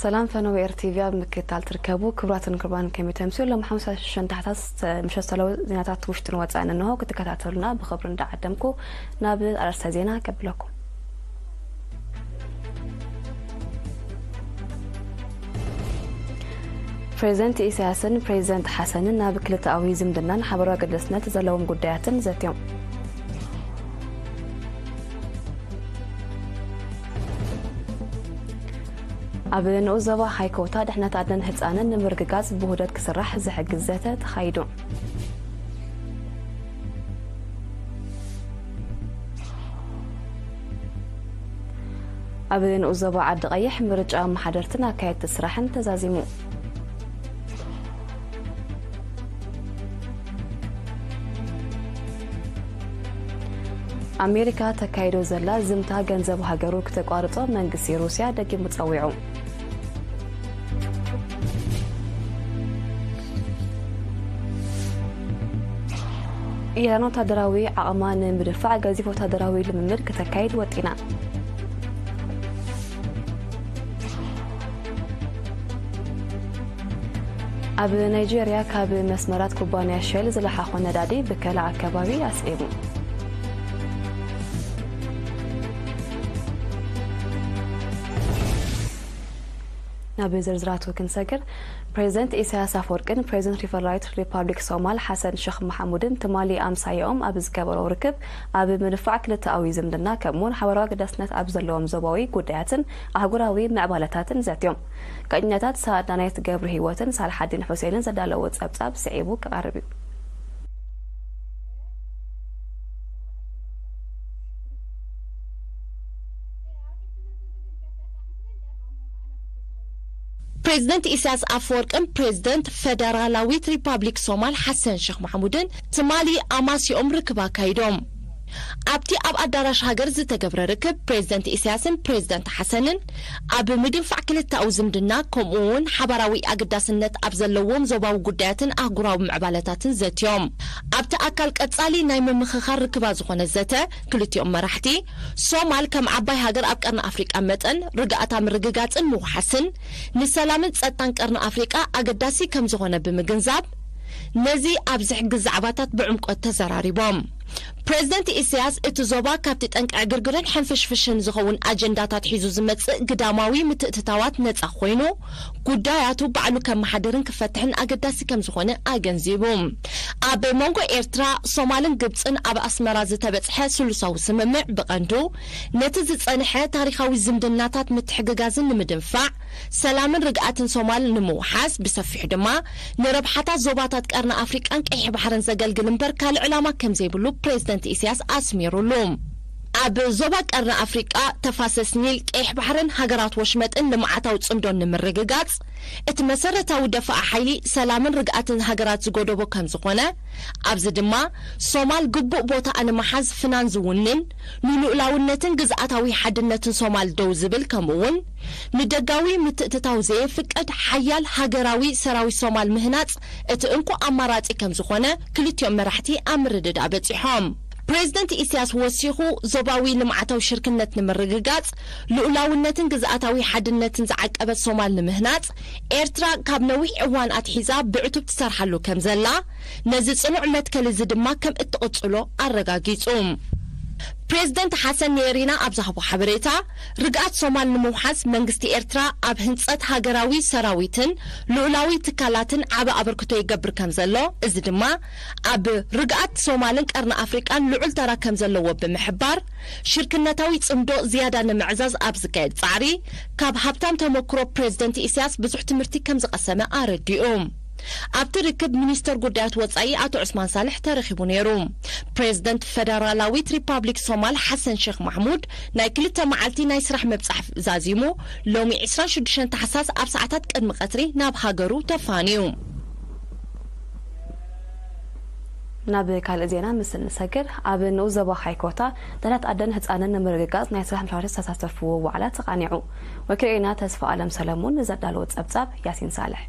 ሰላም ፈነወ ኤር ቲቪ ኣብ ምክትታል ትርከቡ ክቡራትን ክቡራን ከመይ ተምስዩ ሎም ሓምሳ ሽዱሽተ ታሕሳስ ምሸት ዘለዉ ዜናታት ውሽጥን ወፃእን እንሆ ክትከታተሉና ብኽብሪ እንዳዓደምኩ ናብ ኣርእስተ ዜና ቀብለኩም። ፕሬዚደንት ኢሳያስን ፕሬዚደንት ሓሰንን ናብ ክልተኣዊ ዝምድናን ሓበራዊ ኣገዳስነት ዘለዎም ጉዳያትን ዘትዮም። ኣብ ንኡስ ዞባ ሃይኮታ ድሕነት ኣደን ህፃንን ንምርግጋፅ ብውህደት ክስራሕ ዝሕግዝ ዘተ ተኻይዱ። ኣብ ንኡስ ዞባ ዓዲ ቀይሕ ምርጫ ኣመሓደርትን ኣካየድቲ ስራሕን ተዛዚሙ። ኣሜሪካ ተካይዶ ዘላ ዝምታ ገንዘብ ሃገሩ ክተቋርጾ መንግስቲ ሩስያ ደጊሙ ጸዊዑ። ኢራን ወታደራዊ ዓቕማ ንምድፋዕ ገዚፍ ወታደራዊ ልምምድ ክተካይድ ወጢና። ኣብ ናይጄርያ ካብ መስመራት ኩባንያ ሸል ዝለሓኾ ነዳዲ ብከላ ኣከባቢ ኣስዒቡ። ናብ ዝርዝራቱ ክንሰግር፣ ፕሬዚደንት ኢሳያስ ኣፈወርቅን ፕሬዚደንት ሪፈራይት ሪፓብሊክ ሶማል ሓሰን ሸኽ መሓሙድን ትማሊ ኣምሳያኦም ኣብ ዝገበሮ ርክብ ኣብ ምድፋዕ ክልተኣዊ ዝምድና ከምኡውን ሓበራዊ ኣገዳስነት ኣብ ዘለዎም ዞባዊ ጉዳያትን ኣህጉራዊ ምዕባለታትን ዘትዮም። ጋዜጠኛታት ሰኣዳናይት ገብሩ ህይወትን ሳልሓዲን ሑሴንን ዘዳለዎ ጸብጻብ ስዒቡ ክቐርብ እዩ። ፕሬዚደንት ኢሳያስ ኣፈወርቅን ፕሬዚደንት ፈደራላዊት ሪፓብሊክ ሶማል ሓሰን ሸኽ ማሕሙድን ትማሊ ኣማሲኦም ርክብ ኣካይዶም። ኣብቲ ኣብ ኣዳራሽ ሃገር ዝተገብረ ርክብ ፕሬዚደንት ኢሳያስን ፕሬዚደንት ሓሰንን ኣብ ምድንፋዕ ክልተኣዊ ዝምድና ከምኡ እውን ሓባራዊ ኣገዳስነት ኣብ ዘለዎም ዞባዊ ጉዳያትን ኣህጉራዊ ምዕባለታትን ዘትዮም። ኣብቲ ኣካል ቀጻሊ ናይ ምምኽኻር ርክባ ዝኾነ ዘተ ክልቲኦም መራሕቲ ሶማል ከም ዓባይ ሃገር ኣብ ቀርኒ ኣፍሪቃ መጠን ርግኣታ ምርግጋጽን ምውሓስን ንሰላምን ጸጥታን ቀርኒ ኣፍሪቃ ኣገዳሲ ከም ዝኾነ ብምግንዛብ ነዚ ኣብ ዝሕግዝ ዛዕባታት ብዕምቆት ተዘራሪቦም። ፕሬዚደንት ኢሳያስ እቲ ዞባ ካብቲ ጠንቂ ዕግርግርን ሕንፍሽፍሽን ዝኸውን ኣጀንዳታት ሒዙ ዝመጽእ ግዳማዊ ምትእትታዋት ነጻ ኮይኑ ጉዳያቱ ባዕሉ ከመሓድርን ክፈትሕን ኣገዳሲ ከም ዝኾነ ኣገንዚቡ። ኣብ መንጎ ኤርትራ፣ ሶማልን ግብጽን ኣብ ኣስመራ ዝተበጽሐ ስሉሳዊ ስምምዕ ብቐንዱ ነቲ ዝጸንሐ ታሪኻዊ ዝምድናታት ምትሕግጋዝን ንምድንፋዕ ሰላምን ርግኣትን ሶማል ንምውሓስ ብሰፊሑ ድማ ንረብሓታት ዞባታት ቀርኒ ኣፍሪቃን ቀይሕ ባሕርን ዘገልግል እምበር ካልእ ዕላማ ከም ዘይብሉ ፕሬዚደንት ኢሳያስ ኣስሚሩሉ። ኣብ ዞባ ቀርኒ ኣፍሪቃ ተፋሰስ ኒል፣ ቀይሕ ባሕርን ሃገራት ወሽመጥን ልምዓታዊ ጽምዶን ንምርግጋጽ እቲ መሰረታዊ ደፋኣ ሓይሊ ሰላምን ርግኣትን ሃገራት ዝጎደቦ ከም ዝኾነ ኣብዚ ድማ ሶማል ግቡእ ቦታኣ ንምሓዝ ፍናን ዝውንን ንልኡላውነትን ግዝኣታዊ ሓድነትን ሶማል ደው ዝብል ከምኡ እውን ንደጋዊ ምትእትታው ዘየፍቅድ ሓያል ሃገራዊ ሰራዊት ሶማል ምህናጽ እቲ እንኮ ኣማራጺ ከም ዝኾነ ክልቲኦም መራሕቲ ኣብ ምርድዳእ በጺሖም። ፕሬዚደንት ኢሳያስ ወሲኹ ዞባዊ ልምዓታዊ ሽርክነት ንምርግጋጽ ልኡላውነትን ግዝኣታዊ ሓድነትን ዝዓቀበት ሶማል ንምህናጽ ኤርትራ ካብ ነዊሕ እዋን ኣትሒዛ ብዕቱብ ትሰርሓሉ ከም ዘላ ነዚ ጽኑዕ መትከል እዚ ድማ ከም እትቕጽሎ ኣረጋጊጹ። ፕሬዚደንት ሓሰን ንኤሪና ኣብ ዝሃቦ ሓበሬታ ርግኣት ሶማል ንምውሓስ መንግስቲ ኤርትራ ኣብ ህንጸት ሃገራዊ ሰራዊትን ልኡላዊ ትካላትን ዓቢ ኣበርክቶ ይገብር ከም ዘሎ እዚ ድማ ኣብ ርግኣት ሶማልን ቀርኒ ኣፍሪቃን ልዑል ተራ ከም ዘለዎ ብምሕባር ሽርክነታዊ ጽምዶ ዝያዳ ንምዕዛዝ ኣብ ዝካየድ ጻዕሪ ካብ ሃብታም ተመክሮ ፕሬዚደንት ኢሳያስ ብዙሕ ትምህርቲ ከም ዝቐሰመ ኣረዲኡ። ኣብቲ ርክብ ሚኒስተር ጉዳያት ወጻኢ ኣቶ ዑስማን ሳልሕ ተረኺቡ ነይሩ። ፕሬዚደንት ፈደራላዊት ሪፓብሊክ ሶማል ሓሰን ሼክ ማሕሙድ ናይ ክልተ መዓልቲ ናይ ስራሕ ምብጻሕ ዛዚሙ ሎሚ ዕስራን ሽዱሽተን ታሕሳስ ኣብ ሰዓታት ቅድሚ ቀትሪ ናብ ሃገሩ ተፋንዩ። ናብ ካልእ ዜና ምስ እንሰግር ኣብ ንኡስ ዞባ ሃይኮታ ደላት ኣደን ህፃንን ንምርግጋፅ ናይ ስራሕ ምሻርት ዝተሳተፍዎ ዋዕላ ተቓኒዑ። ወኪልና ተስፋ ኣለም ሰለሙን ንዘዳለዎ ፀብፃብ ያሲን ሳልሕ።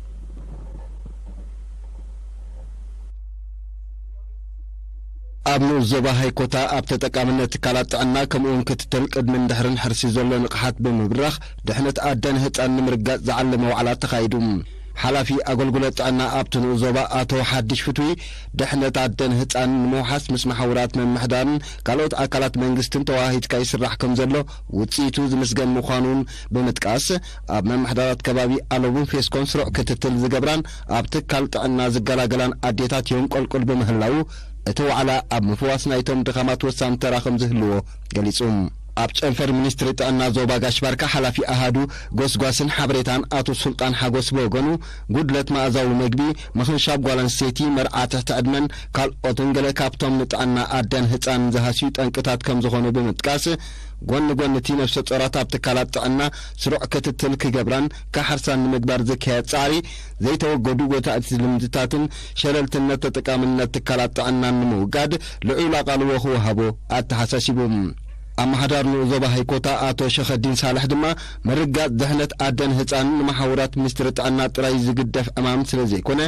ኣብ ንኡስ ዞባ ሃይኮታ ኣብ ተጠቃምነት ትካላት ጥዕና ከምኡውን ክትትል ቅድምን ድሕርን ሕርሲ ዘሎ ንቕሓት ብምብራኽ ድሕነት ኣደን ህጻን ንምርጋጽ ዝዓለመ ዋዕላ ተኻይዱ። ሓላፊ ኣገልግሎት ጥዕና ኣብቲ ንኡስ ዞባ ኣቶ ሓድሽ ፍትዊ፣ ድሕነት ኣደን ህጻን ንምውሓስ ምስ መሓውራት ምምሕዳርን ካልኦት ኣካላት መንግስትን ተዋሂድካ ይስራሕ ከም ዘሎ ውጽኢቱ ዝምስገን ምዃኑን ብምጥቃስ፣ ኣብ ምምሕዳራት ከባቢ ኣለቡን ፌስኮን ስሩዕ ክትትል ዝገብራን ኣብ ትካል ጥዕና ዝገላገላን ኣዴታት የንቆልቁል ብምህላዉ፣ እቲ ዋዕላ ኣብ ምፍዋስ ናይቶም ድኻማት ወሳኒ ተራ ከም ዝህልዎ ገሊጹ። ኣብ ጨንፈር ሚኒስትሪ ጥዕና ዞባ ጋሽ ባርካ ሓላፊ ኣሃዱ ጎስጓስን ሓበሬታን ኣቶ ሱልጣን ሓጎስ ብወገኑ፣ ጉድለት መኣዛዊ መግቢ፣ ምኽንሻብ ጓል ኣንስተይቲ፣ መርዓ ትሕቲ ዕድመን ካልኦትን ገለ ካብቶም ንጥዕና ኣደን ህጻንን ዝሃስዩ ጠንቅታት ከም ዝኾኑ ብምጥቃስ፣ ጎኒ ጎኒ እቲ ነፍሰ ጾራት ኣብ ትካላት ጥዕና ስሩዕ ክትትል ክገብራን ክሓርሳን ንምግባር ዝካየድ ጻዕሪ፣ ዘይተወገዱ ጎታእቲ ልምድታትን ሸለልትነት ተጠቃምነት ትካላት ጥዕናን ንምውጋድ ልዑል ኣቓልቦ ክወሃቦ ኣተሓሳሲቡ። ኣመሓዳር ንኡስ ዞባ ሃይኮታ ኣቶ ሸኸዲን ሳልሕ ድማ፣ ምርጋጽ ድሕነት ኣደን ህጻንን ንመሓውራት ሚኒስትሪ ጥዕና ጥራይ ዝግደፍ ዕማም ስለ ዘይኮነ፣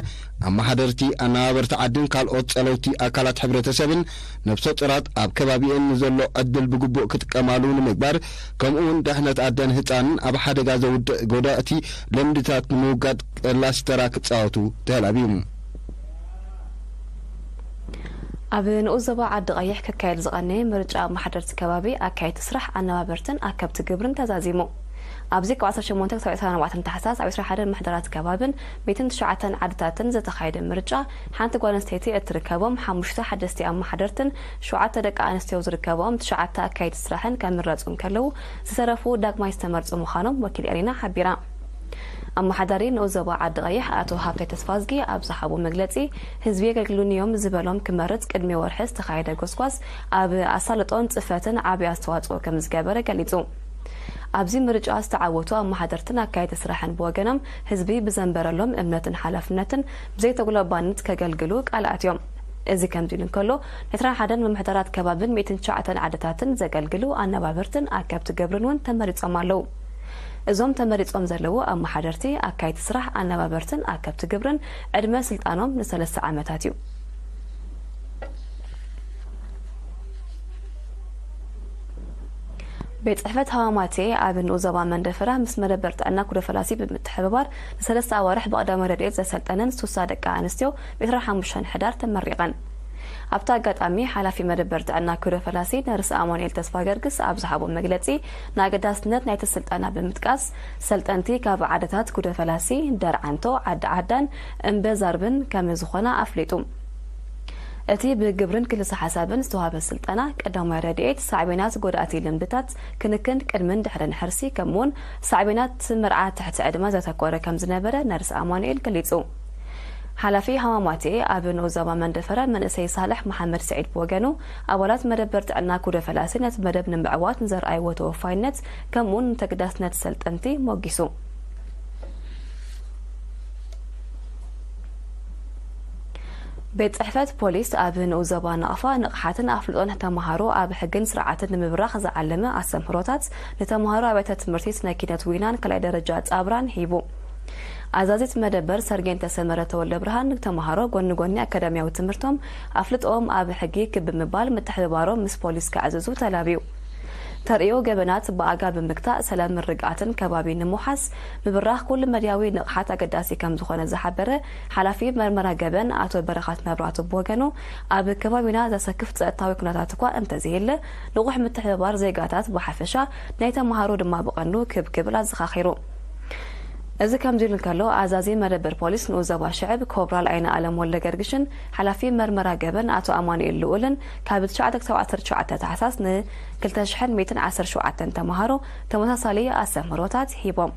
ኣመሓደርቲ፣ ኣነባበርቲ ዓድን ካልኦት ጸለውቲ ኣካላት ሕብረተሰብን ነፍሰ ጡራት ኣብ ከባቢኤን ንዘሎ ዕድል ብግቡእ ክጥቀማሉ ንምግባር፣ ከምኡውን ድሕነት ኣደን ህጻንን ኣብ ሓደጋ ዘውድቕ ጎዳእቲ ልምድታት ንምውጋድ ቀላሲ ተራ ክጻወቱ ተላብዩ። ኣብ ንኡስ ዞባ ዓዲ ቀይሕ ክካየድ ዝቐነየ ምርጫ ኣመሓደርቲ ከባቢ፣ ኣካየድቲ ስራሕ፣ ኣነባበርትን ኣከብቲ ግብርን ተዛዚሙ። ኣብዚ ካብ ዓሰርተ ሸሞንተ ክሳብ ዕስራን ኣርባዕተን ታሕሳስ ኣብ ዕስራን ሓደን ምሕደራት ከባብን ሚእትን ትሽዓተን ዓድታትን ዝተኻየደ ምርጫ፣ ሓንቲ ጓል ኣንስተይቲ እትርከቦም ሓሙሽተ ሓደስቲ ኣመሓደርትን ሸውዓተ ደቂ ኣንስትዮ ዝርከቦም ትሽዓተ ኣካየድቲ ስራሕን ከምረጹ እንከለዉ፣ ዝተረፉ ዳግማይ ዝተመርጹ ምዃኖም ወኪል ኤሪና ሓቢራ። ኣመሓዳሪ ንኡስ ዞባ ዓዲ ቀይሕ ኣቶ ሃብታይ ተስፋዝጊ ኣብ ዝሃቦ መግለጺ፣ ህዝቢ የገልግሉኒ እዮም ዝበሎም ክመርጽ ቅድሚ ወርሒ ዝተኻየደ ጎስጓስ ኣብ ኣሳልጦን ጽፈትን ዓቢ ኣስተዋጽኦ ከም ዝገበረ ገሊጹ። ኣብዚ ምርጫ ዝተዓወቱ ኣመሓደርትን ኣካየድቲ ስራሕን ብወገኖም፣ ህዝቢ ብዘንበረሎም እምነትን ሓላፍነትን ብዘይተጉለባነት ከገልግሉ ቃል ኣትዮም። እዚ ከምዚ ኢሉ እንከሎ፣ ዕስራን ሓደን ምምሕዳራት ከባብን ሚእትን ትሽዓተን ዓድታትን ዘገልግሉ ኣነባበርትን ኣከብቲ ግብርን እውን ተመሪጾም ኣለዉ። እዞም ተመሪጾም ዘለዉ ኣመሓደርቲ፣ ኣካየድቲ ስራሕ፣ ኣነባበርትን ኣከብቲ ግብርን ዕድመ ስልጣኖም ንሰለስተ ዓመታት እዩ። ቤት ጽሕፈት ሃማማቴ ኣብ ንኡስ ዞባ መንደፈራ ምስ መደበር ጥዕና ኩደፈላሲ ብምትሕብባር ንሰለስተ ኣዋርሕ ብቐዳማይ ረድኤት ዘሰልጠነን ሱሳ ደቂ ኣንስትዮ ብዕስራን ሓሙሽተን ሕዳር ተመሪቐን። ኣብቲ ኣጋጣሚ ሓላፊ መደበር ጥዕና ኩደፈላሲ ነርስ ኣማኑኤል ተስፋ ገርግስ ኣብ ዝሃቦ መግለጺ፣ ንኣገዳስነት ናይቲ ስልጠና ብምጥቃስ፣ ሰልጠንቲ ካብ ዓድታት ኩደፈላሲ፣ ደርዓንቶ፣ ዓዲ ዓዳን እምበዛርብን ከም ዝኾና ኣፍሊጡ። እቲ ብግብርን ክልሰ ሓሳብን ዝተዋህበ ስልጠና፣ ቀዳማይ ረድኤት፣ ሳዕቤናት ጎዳእቲ ልምድታት፣ ክንክን ቅድምን ድሕርን ሕርሲ፣ ከምኡውን ሳዕቤናት መርዓ ትሕቲ ዕድመ ዘተኮረ ከም ዝነበረ ነርስ ኣማኑኤል ገሊጹ። ሓላፊ ሃማማቴ ኣብ ንኡስ ዞባ መንደፈራ መንእሰይ ሳልሕ መሓመድ ስዒድ ብወገኑ፣ ኣባላት መደበር ጥዕና ኩደ ፈላሲ ነቲ መደብ ንምዕዋት ንዘርኣይዎ ተወፋይነት ከምኡውን ንተግዳስነት ሰልጠንቲ ሞጊሱ። ቤት ጽሕፈት ፖሊስ ኣብ ንኡስ ዞባ ናቕፋ ንቕሓትን ኣፍልጦን ተመሃሮ ኣብ ሕግን ስርዓትን ንምብራኽ ዝዓለመ ኣስተምህሮታት ንተመሃሮ ኣብያተ ትምህርቲ ስነ ኪነት ዊናን ካልኣይ ደረጃ ጻብራን ሂቡ። ኣዛዚት መደበር ሰርጌን ተሰመረ ተወልደ ብርሃን፣ ንተመሃሮ ጎኒ ጎኒ ኣካዳሚያዊ ትምህርቶም ኣፍልጦኦም ኣብ ሕጊ ክብ ብምባል ምትሕብባሮም ምስ ፖሊስ ከዕዝዙ ተላብዩ። ተርእዮ ገበናት ብኣጋ ብምግታእ ሰላምን ርግኣትን ከባቢ ንምውሓስ ምብራኽ ኩሉ መድያዊ ንቕሓት ኣገዳሲ ከም ዝኾነ ዝሓበረ ሓላፊ መርመራ ገበን ኣቶ በረኻት መብራቱ ብወገኑ፣ ኣብ ከባቢና ዘሰክፍ ጸጥታዊ ኩነታት እኳ እንተዘየለ፣ ንቑሕ ምትሕብባር ዜጋታት ብሓፈሻ ናይ ተመሃሮ ድማ ብቐንዱ ክብ ክብል ኣዘኻኺሩ። እዚ ከምዚ ኢሉ እንከሎ፣ ኣዛዚ መደበር ፖሊስ ንኡስ ዞባ ሽዕብ ኮብራል ኣይነ ኣለም ወልደ ገርግሽን ሓላፊ መርመራ ገበን ኣቶ ኣማኑኤል ልኡልን ካብ ትሽዓተ ክሳብ ዓሰርተ ትሽዓተ ታሕሳስ ን ክልተ ሽሕን ሚእትን ዓሰርተ ሸውዓተን ተመሃሮ ተመሳሳሊ ኣስተምህሮታት ሂቦም።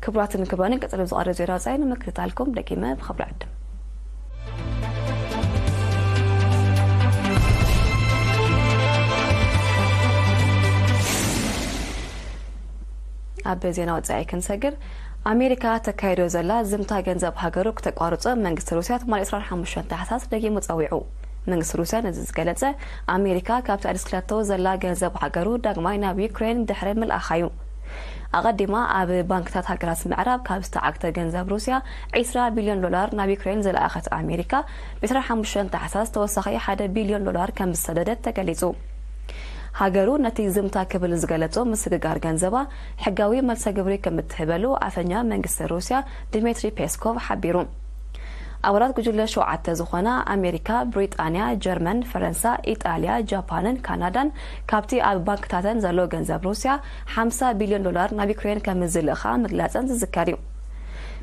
ክቡራትን ክቡራንን፣ ቀጺሉ ዝቐርብ ዜና ወጻኢ ንምክትታልኩም ደጊመ ብኽብሪ ዕድም። ኣብ ዜና ወጻኢ ክንሰግር፣ ኣሜሪካ ተካይዶ ዘላ ዝምታ ገንዘብ ሃገሩ ክተቋርጾ መንግስቲ ሩስያ ትማሊ ዕስራን ሓሙሽተን ታሕሳስ ደጊሙ ጸዊዑ። መንግስቲ ሩስያ ነዚ ዝገለጸ፣ ኣሜሪካ ካብቲ ኣድስክላቶ ዘላ ገንዘብ ሃገሩ ዳግማይ ናብ ዩክሬን ድሕሪ ምልኣኻ እዩ። ኣቐዲማ ኣብ ባንክታት ሃገራት ምዕራብ ካብ ዝተዓግተ ገንዘብ ሩስያ ዒስራ ቢልዮን ዶላር ናብ ዩክሬን ዝለኣኸት ኣሜሪካ፣ ብ ዕስራን ሓሙሽተን ታሕሳስ ተወሳኺ ሓደ ቢልዮን ዶላር ከም ዝሰደደት ተገሊጹ። ሃገሩ ነቲ ዝምታ ክብል ዝገለጾ ምስግጋር ገንዘባ ሕጋዊ መልሰ ግብሪ ከም እትህበሉ ኣፈኛ መንግስቲ ሩስያ ዲሜትሪ ፔስኮቭ ሓቢሩ። ኣባላት ጉጅለ ሸውዓተ ዝኾና ኣሜሪካ፣ ብሪጣንያ፣ ጀርመን፣ ፈረንሳ፣ ኢጣልያ፣ ጃፓንን ካናዳን ካብቲ ኣብ ባንክታተን ዘሎ ገንዘብ ሩስያ ሓምሳ ቢልዮን ዶላር ናብ ዩክሬን ከም ዝልእኻ ምግላጸን ዝዝከር እዩ።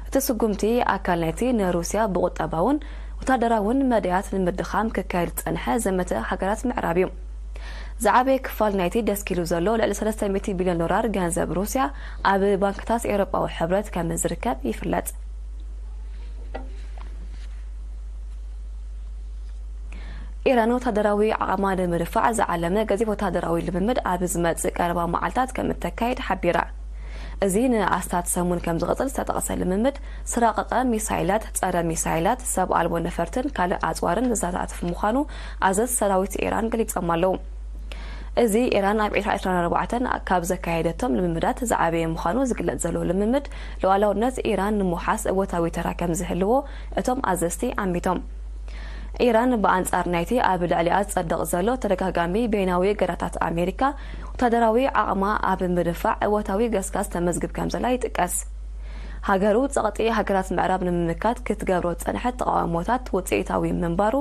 እቲ ስጉምቲ ኣካል ናይቲ ንሩስያ ብቁጠባውን ወታደራውን መዳያት ንምድኻም ክካየድ ዝጸንሐ ዘመተ ሃገራት ምዕራብ እዩ። ዝዓበየ ክፋል ናይቲ ደስኪሉ ዘሎ ልዕሊ ሰለስተ ሚእቲ ቢልዮን ዶላር ገንዘብ ሩስያ ኣብ ባንክታት ኤውሮጳዊ ሕብረት ከም ዝርከብ ይፍለጥ። ኢራን ወታደራዊ ዓቕማ ንምድፋዕ ዝዓለመ ገዚፍ ወታደራዊ ልምምድ ኣብ ዝመጽእ ቀረባ መዓልታት ከም እተካይድ ሓቢራ። እዚ ንኣስታት ሰሙን ከም ዝቕጽል ዝተጠቕሰ ልምምድ፣ ስራቐቐ ሚሳይላት፣ ጸረ ሚሳይላት፣ ሰብ ኣልቦ ነፈርትን ካልእ ኣጽዋርን ዘሳታትፍ ምዃኑ ኣዘዝ ሰራዊት ኢራን ገሊጾም ኣለዉ። እዚ ኢራን ኣብ ዕስራ ዕስራን ኣርባዕተን ካብ ዘካየደቶም ልምምዳት ዝዓበየ ምዃኑ ዝግለጽ ዘሎ ልምምድ፣ ሉዓላውነት ኢራን ንምውሓስ እወታዊ ተራ ከም ዝህልዎ እቶም ኣዘዝቲ ኣሚቶም። ኢራን ብኣንጻር ናይቲ ኣብ ልዕሊኣ ዝጸድቕ ዘሎ ተደጋጋሚ በይናዊ እገዳታት ኣሜሪካ፣ ወታደራዊ ዓቕማ ኣብ ምድንፋዕ እወታዊ ገስጋስ ተመዝግብ ከም ዘላ ይጥቀስ። ሃገሩ ጸቕጢ ሃገራት ምዕራብ ንምምካት ክትገብሮ ዝጸንሐት ተቓውሞታት ውጽኢታዊ ምንባሩ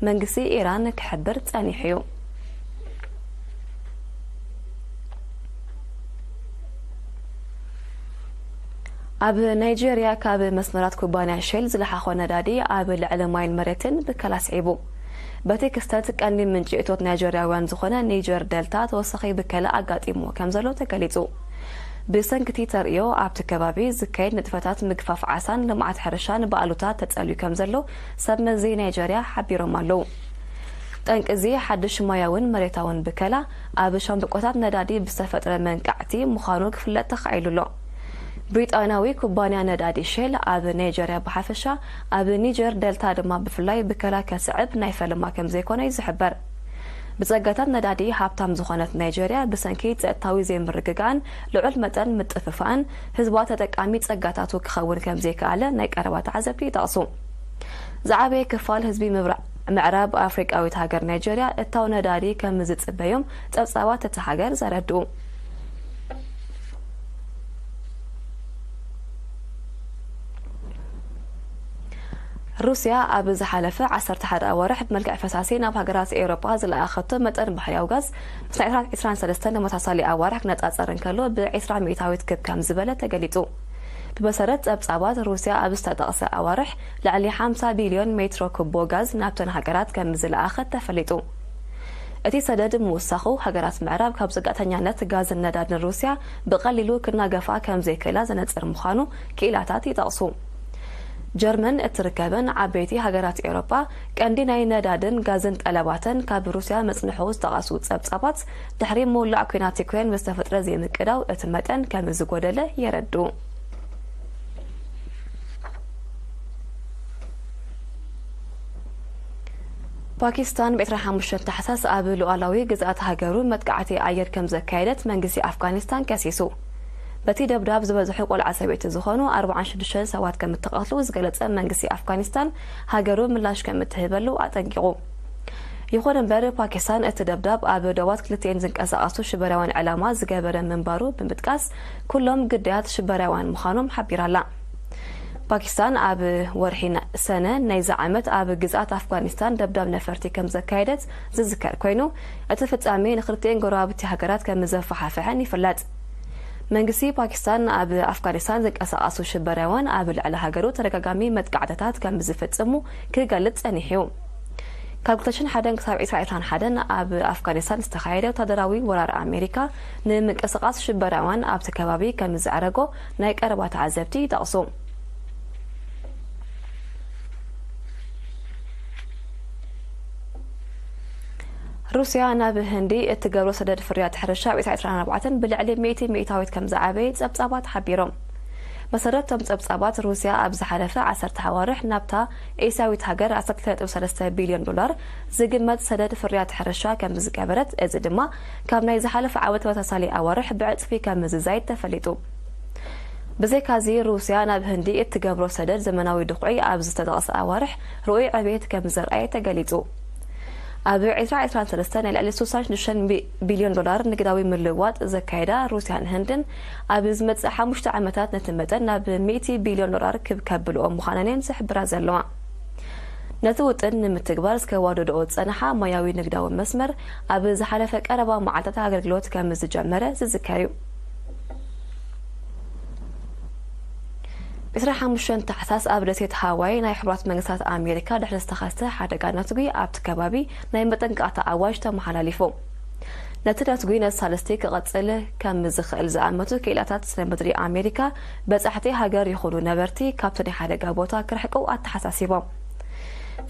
መንግስቲ ኢራን ክሕብር ጸኒሑ እዩ። ኣብ ናይጄርያ ካብ መስመራት ኩባንያ ሼል ዝለሓኾ ነዳዲ ኣብ ልዕሊ ማይን መሬትን ብከላ ስዒቡ። በቲ ክስተት ቀንዲ ምንጪ እቶት ናይጄርያውያን ዝኾነ ኒጀር ደልታ ተወሳኺ ብከላ ኣጋጢሞ ከም ዘሎ ተገሊጹ። ብሰንኪ እቲ ተርእዮ ኣብቲ ከባቢ ዝካየድ ንጥፈታት ምግፋፍ ዓሳን ልምዓት ሕርሻን ብኣሉታ ተጸልዩ ከም ዘሎ ሰብ መዚ ናይጄርያ ሓቢሮም ኣለዉ። ጠንቂ እዚ ሓድሽ ማያውን መሬታውን ብከላ ኣብ ሻምብቆታት ነዳዲ ብዝተፈጥረ መንቃዕቲ ምዃኑ ክፍለጥ ተኻኢሉ ኣሎ። ብሪጣንያዊ ኩባንያ ነዳዲ ሼል ኣብ ናይጀርያ ብሓፈሻ ኣብ ኒጀር ደልታ ድማ ብፍላይ ብከላ ከስዕብ ናይ ፈለማ ከም ዘይኮነ እዩ ዝሕበር። ብጸጋታት ነዳዲ ሃብታም ዝኾነት ናይጀርያ ብሰንኪ ጸጥታዊ ዘይምርግጋእን ልዑል መጠን ምጥፍፋእን ህዝባ ተጠቃሚ ጸጋታቱ ክኸውን ከም ዘይከኣለ ናይ ቀረባ ተዓዘብቲ ይጠቕሱ። ዝዓበየ ክፋል ህዝቢ ምብራቕ ምዕራብ ኣፍሪቃዊት ሃገር ናይጀርያ እታው ነዳዲ ከም ዝጽበዮም ጸብጻባት እታ ሃገር ዘረድኡ። ሩስያ ኣብ ዝሓለፈ ዓሰርተ ሓደ ኣዋርሕ ብመልክዕ ፈሳሲ ናብ ሃገራት ኤውሮጳ ዝለኣኸቶ መጠን ባህርያዊ ጋዝ ምስ ናይ ዕስራን ዕስራን ሰለስተን ተመሳሳሊ ኣዋርሕ ክነጻጸር እንከሎ ብ ዕስራ ሚእታዊት ክብ ከም ዝበለ ተገሊጹ። ብመሰረት ጸብጻባት ሩስያ ኣብ ዝተጠቕሰ ኣዋርሕ ልዕሊ ሓምሳ ቢልዮን ሜትሮ ኩቦ ጋዝ ናብተን ሃገራት ከም ዝለኣኸት ተፈሊጡ። እቲ ሰደድ ምውሳኹ ሃገራት ምዕራብ ካብ ጽግዕተኛነት ጋዝን ነዳድን ሩስያ ብቐሊሉ ክናገፋ ከም ዘይክእላ ዘነጽር ምዃኑ ክኢላታት ይጠቕሱ። ጀርመን እትርከበን ዓበይቲ ሃገራት ኤውሮጳ ቀንዲ ናይ ነዳድን ጋዝን ጠለባተን ካብ ሩስያ ምጽንሑ ዝጠቐሱ ጸብጻባት ድሕሪ ምውላዕ ኲናት ዩክሬን ብዝተፈጥረ ዘይምቅዳው እቲ መጠን ከም ዝጎደለ የረድኡ። ፓኪስታን ብ ዕስራን ሓሙሽተን ታሕሳስ ኣብ ሉዓላዊ ግዝኣት ሃገሩ መጥቃዕቲ ኣየር ከም ዘካየደት መንግስቲ ኣፍጋኒስታን ከሲሱ። በቲ ደብዳብ ዝበዝሑ ቆልዓ ሰበይቲ ዝኾኑ ኣርባዓን ሽዱሽተን ሰባት ከም እተቐትሉ ዝገለጸ መንግስቲ ኣፍጋኒስታን፣ ሃገሩ ምላሽ ከም እትህበሉ ኣጠንቂቑ። ይኹን እምበር፣ ፓኪስታን እቲ ደብዳብ ኣብ ዶባት ክልቲኤን ዝንቀሳቐሱ ሽበራውያን ዕላማ ዝገበረ ምንባሩ ብምጥቃስ፣ ኩሎም ግዳያት ሽበራውያን ምዃኖም ሓቢራላ። ፓኪስታን ኣብ ወርሒ ሰነ ናይዚ ዓመት ኣብ ግዝኣት ኣፍጋኒስታን ደብዳብ ነፈርቲ ከም ዘካየደት ዝዝከር ኮይኑ፣ እቲ ፍጻሜ ንክልቲኤን ጎረባብቲ ሃገራት ከም ዘፈሓፍሐን ይፍለጥ። መንግስቲ ፓኪስታን ኣብ ኣፍጋኒስታን ዝንቀሳቐሱ ሽበራውያን ኣብ ልዕሊ ሃገሩ ተደጋጋሚ መጥቃዕትታት ከም ዝፍጽሙ ክገልጽ ጸኒሑ እዩ። ካብ ክልተ ሽሕን ሓደን ክሳብ ዕስራ ዕስራን ሓደን ኣብ ኣፍጋኒስታን ዝተኻየደ ወታደራዊ ወራር ኣሜሪካ ንምንቅስቓስ ሽበራውያን ኣብቲ ከባቢ ከም ዘዕረጎ ናይ ቀረባ ተዓዘብቲ ይጠቕሱ። ሩስያ ናብ ህንዲ እትገብሮ ሰደድ ፍርያት ሕርሻ ኣብ ዕስራን ዕስራን ኣርባዕተን ብልዕሊ ሚእቲ ሚእታዊት ከም ዝዓበየ ጸብጻባት ሓቢሮም። መሰረት እቶም ጸብጻባት፣ ሩስያ ኣብ ዝሓለፈ ዓሰርተ ኣዋርሕ ናብታ ኤስያዊት ሃገር ዓሰርተ ክልተ ነጥቢ ሰለስተ ቢልዮን ዶላር ዝግመት ሰደድ ፍርያት ሕርሻ ከም ዝገበረት፣ እዚ ድማ ካብ ናይ ዝሓለፈ ዓመት ተመሳሳሊ ኣዋርሕ ብዕጽፊ ከም ዝዛይድ ተፈሊጡ። ብዘይካዚ፣ ሩስያ ናብ ህንዲ እትገብሮ ሰደድ ዘመናዊ ድኹዒ ኣብ ዝተጠቕሰ ኣዋርሕ ርኡይ ዕቤት ከም ዘርኣየ ተገሊጹ። ኣብ ዕስራ ዕስራን ሰለስተን ናይ ልዕሊ ስሳን ሽዱሽተን ቢ-፣ ቢልዮን ዶላር ንግዳዊ ምልውዋጥ ዘካየዳ ሩስያን ህንድን፣ ኣብ ዝመጽእ ሓሙሽተ ዓመታት ነቲ መጠን ናብ ሚእቲ ቢልዮን ዶላር ክብ ከብልኦ ምዃነን እየን ዝሕብራ ዘለዋ። ነቲ ውጥን ንምትግባር ዝከዋደድኦ ዝጸንሓ ማያዊ ንግዳዊ መስመር፣ ኣብ ዝሓለፈ ቀረባ መዓልታት ኣገልግሎት ከም ዝጀመረ ዝዝከር እዩ። ዕስራ ሓሙሽተ ታሕሳስ ኣብ ደሴት ሃዋይ ናይ ሕቡራት መንግስታት ኣሜሪካ ድሕሪ ዝተኸስተ ሓደጋ ነትጒ ኣብቲ ከባቢ ናይ መጠንቀቕታ ኣዋጅ ተመሓላሊፉ። ነቲ ነትጒ ነቲ ሳልስቲ ክቕጽል ከም ዝኽእል ዝኣመቱ ክኢላታት ስነ ምድሪ ኣሜሪካ፣ በጻሕቲ ሃገር ይኹኑ ነበርቲ ካብቲ ናይ ሓደጋ ቦታ ክርሕቁ ኣተሓሳሲቦም።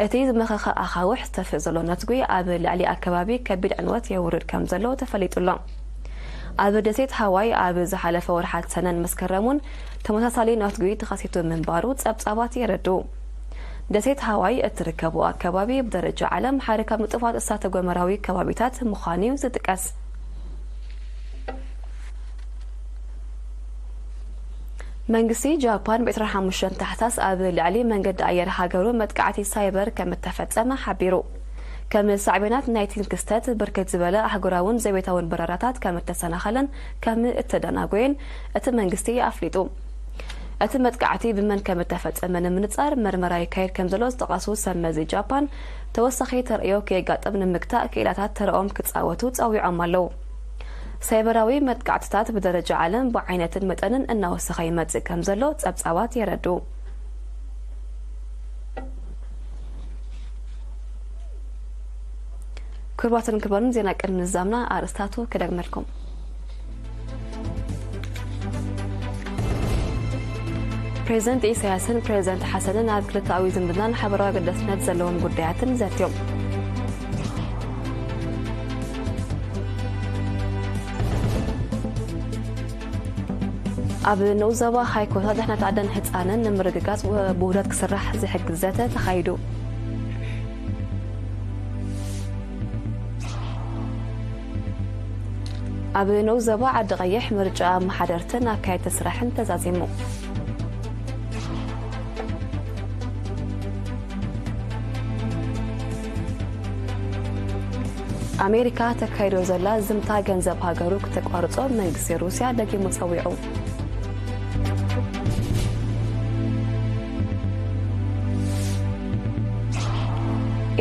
እቲ ዝመኸኸ ኣኻውሕ ዝተፍእ ዘሎ ነትጒ ኣብ ልዕሊ ኣከባቢ ከቢድ ዕንወት የውርድ ከም ዘሎ ተፈሊጡ ኣሎ። ኣብ ደሴት ሃዋይ ኣብ ዝሓለፈ ወርሓት ሰነን መስከረም እውን ተመሳሳሊ ነትጒ ተኸሲቱ ምንባሩ ጸብጻባት የረድኡ። ደሴት ሃዋይ እትርከቡ ኣከባቢ ብደረጃ ዓለም ሓደ ካብ ንጡፋት እሳተ ጎመራዊ ከባቢታት ምዃኑ እዩ ዝጥቀስ። መንግስቲ ጃፓን ብ ዕስራን ሓሙሽተን ታሕሳስ ኣብ ልዕሊ መንገዲ ኣየር ሃገሩ መጥቃዕቲ ሳይበር ከም እተፈጸመ ሓቢሩ። ከም ሳዕቤናት ናይቲ ክስተት ብርክት ዝበለ ኣህጉራውን ዘቤታውን በረራታት ከም እተሰናኸለን ከም እተደናጎየን እቲ መንግስቲ ኣፍሊጡ። እቲ መጥቃዕቲ ብመን ከም እተፈጸመ ንምንጻር መርመራ ይካየድ ከም ዘሎ ዝጠቐሱ ሰብ መዚ ጃፓን፣ ተወሳኺ ተርእዮ ከየጋጥም ንምግታእ ክኢላታት ተረኦም ክጻወቱ ጸዊዖም ኣለዉ። ሳይበራዊ መጥቃዕትታት ብደረጃ ዓለም ብዓይነትን መጠንን እናወሰኸ ይመጽእ ከም ዘሎ ጸብጻባት የረድኡ። ክቡራትን ክቡራንን፣ ዜና ቅድሚ ምዝዛምና ኣርእስታቱ ክደግመልኩም። ፕሬዚደንት ኢሳያስን ፕሬዚደንት ሓሰንን ኣብ ክልተኣዊ ዝምድናን ሓበራዊ ኣገዳስነት ዘለዎም ጉዳያትን ዘትዮም። ኣብ ንኡስ ዞባ ሃይኮታት ድሕነት ኣደን ህጻንን ንምርግጋጽ ውህደት ክስራሕ ዝሕግዝ ዘተ ተኻይዱ። ኣብ ንኡስ ዞባ ዓዲ ቀይሕ ምርጫ ኣመሓደርትን ኣካየድቲ ስራሕን ተዛዚሙ። ኣሜሪካ ተካይዶ ዘላ ዝምታ ገንዘብ ሃገሩ ክተቋርጾ መንግስቲ ሩስያ ደጊሙ ጸዊዑ።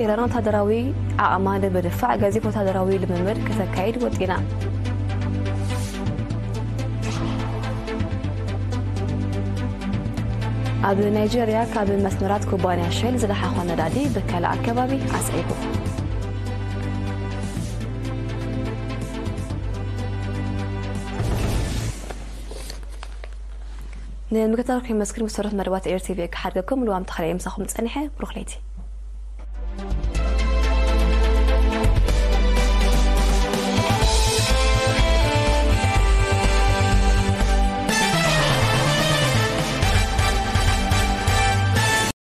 ኢራን ወታደራዊ ዓቕማ ንምድፋዕ ገዚፍ ወታደራዊ ልምምድ ከተካይድ ወጢና። ኣብ ናይጀርያ ካብ መስመራት ኩባንያ ሼል ዝለሓኾ ነዳዲ ብከላ ኣከባቢ ኣስዒቡ። ንምክትታልኩም የመስግን። ብሰሩት መደባት ኤር ቲቪ ክሓድገኩም ልዋም ተኽለ ምሳኹም ጸኒሐ። ብሩኽ ለይቲ።